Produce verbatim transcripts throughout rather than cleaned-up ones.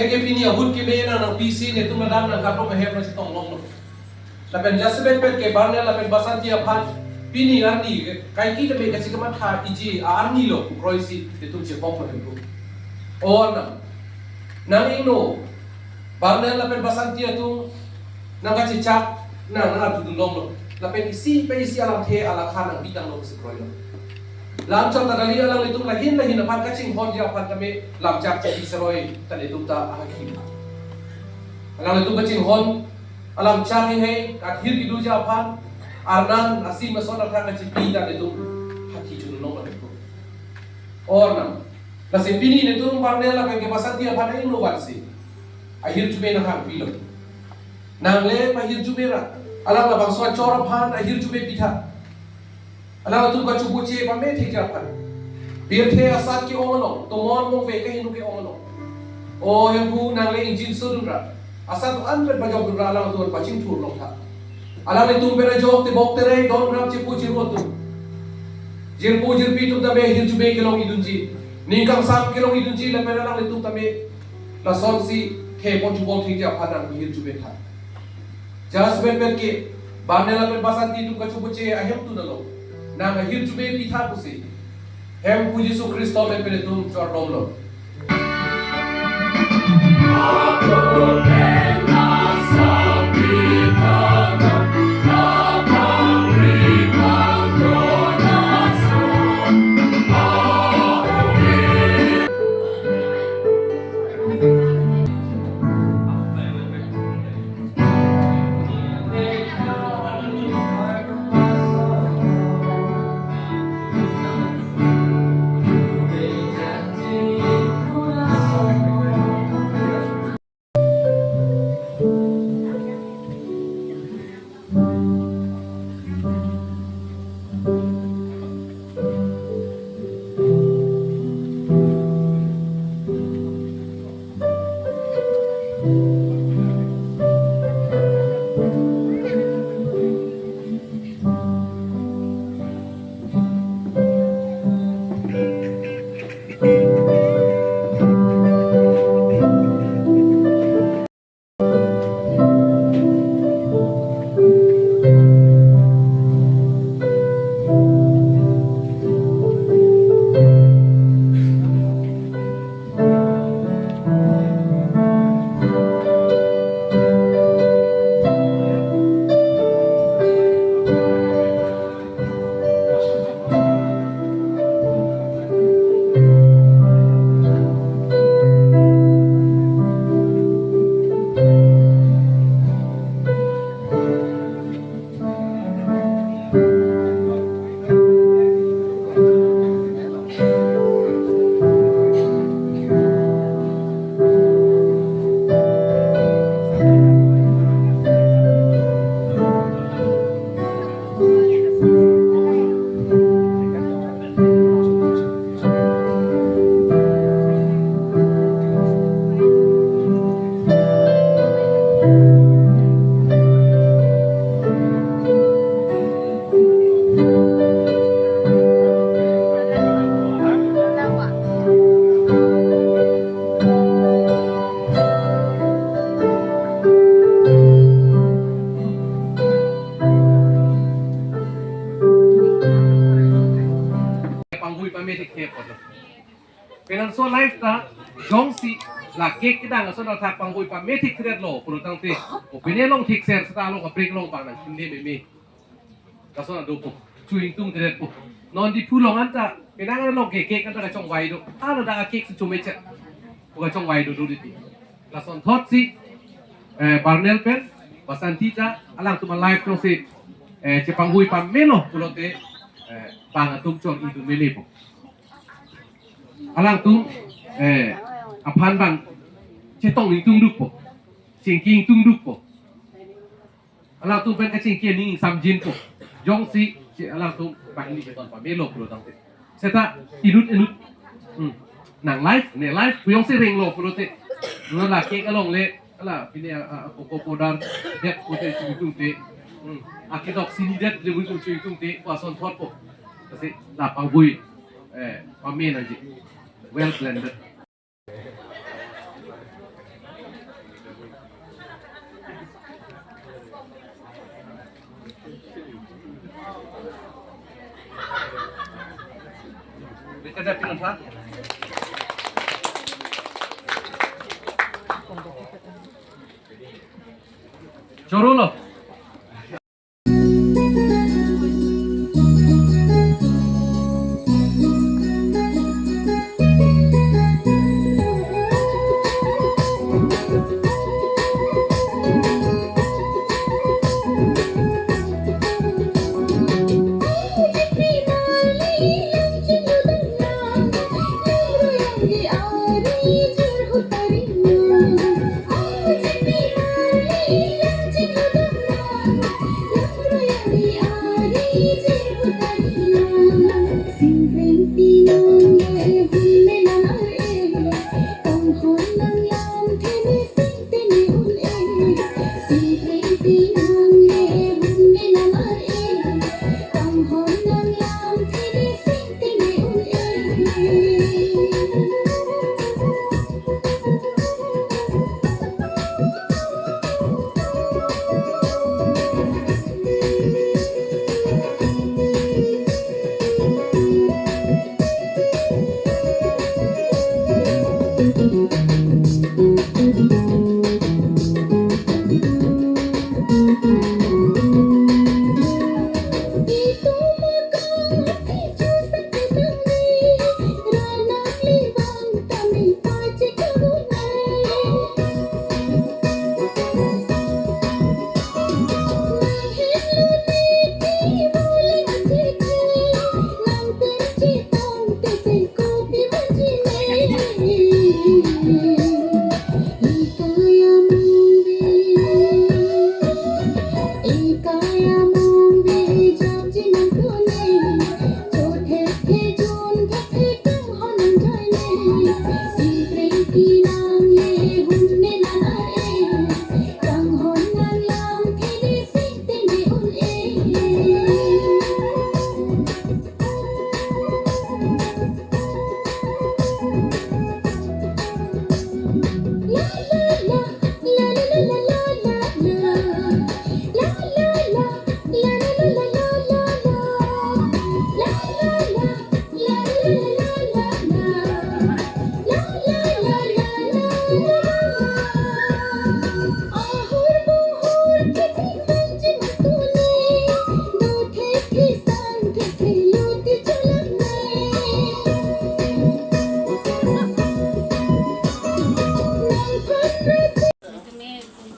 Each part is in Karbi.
Ke pini ahut keme nang nangpisi netum ladak nangkatong ahem nangchetong longlo. Lapen jasemet pen ke Barnel lapen Basanti aphan pini arni kaike tame kachekamatha iji arni lo kroisi netum chepok lo hemphu. O Arnam, nang ingno Barnel lapen Basanti atum nangkachechak nang nang arjudun longlo. Lapen isi pen isi alamthe alakha nangpi tanglo pusi kroilo. Lam chot ta kali, alanglitum lahin lahin aphan kachinghonji aphan tame lam chak chepi seroi ta netum ta ahakhi. Alanglitum kachinghon alam chak hei hei kathir kedoji aphan Arnam asim ason athak kachepi ta netum hakhi chunun longlo. O Arnam, lasi pini netum Barnel lapen ke Basanti aphan ingno vansi ahirjume nanghangpilo. Nang le pahirjume ra, alang labangso achor aphan ahirjume pitha. Alangtum kachobuche pame thekji aphan. Pirthe asat ke-ong along, tomon mongve kahingno ke-ong along. O hemphu, nang le ingjinso dun ra, asat an pen pajok dun ra alangtum pachingthur longtha. Alanglitum pen ajok tebok terei don ram chepu chiru atum, jirpo jirpi atum tame hirjume kelong idunji, ning kangsam kelong idunji lapen alanglitum tame lasonsi khepon chubong thekji aphan nang hirjume tha. Jasemet pen ke Barnel lapen Basanti atum kachobuche ahemtun along nang ahirjume pitha pusi Hemphu Jisu Khristo amen pen netum chordomlo. Panghui pame thekthedetlo. Penang so life ta jongsi la cake kedang ason athak panghui pame thekthedetlo pulo tangte, o pine long thekser seta long kaprek long bang nang kinde meme. Lason ado po, chu-ingtungthedetpo. Non Diphu along anta, penang along ke cake anta kachongvai do. Alo dak cake si chomechet. Ko kachongvai do do diti. Lasonthotsi, eh, Barnel pen Basanti ta alangtum alife alongsi, eh, chepanghui pamelo pulote, eh, bang atum chor-idun melepo. Alangtum, eh, aphan bang chetong-ingtungdukpo. Chingki-ingtungdukpo. Alangtum pen kachingki aning samjinpo. Jongsi, si alangtum banghini keton pamelo pulo tangte. Seta inut inut. Hmm. Nang life, ne life, pu jongsi ringlo pulote. Nang la cake along le, ala, pine, a, a, cocoa powder, det pute si tung te. Hmm. Akedok sini det le tung si tung te, ko asonthotpo. Kasi, la panghui, eh, pame nangji. Well blended. Choro lo.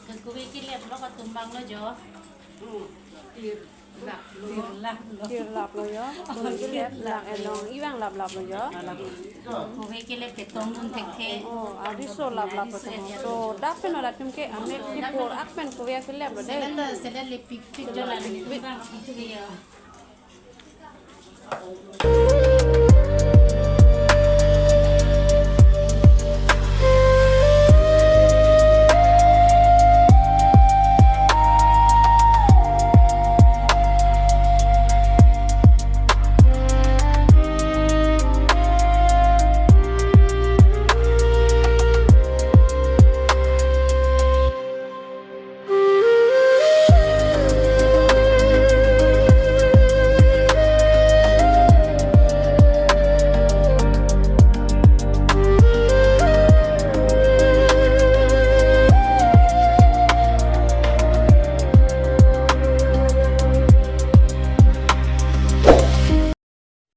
Tumi kove kelep lo, kotum bang lo jo. Tirlap lo jo. Kove kelep lang along ivang laplap lo jo. Kove kelep ke tongdun thekthe. Oh, ariso laplap lo jo. To dak pen ora tum ke amek kipor ak pen kove kelep lo de. Selet, selet le pik pik jo la ni bang pik pik jo.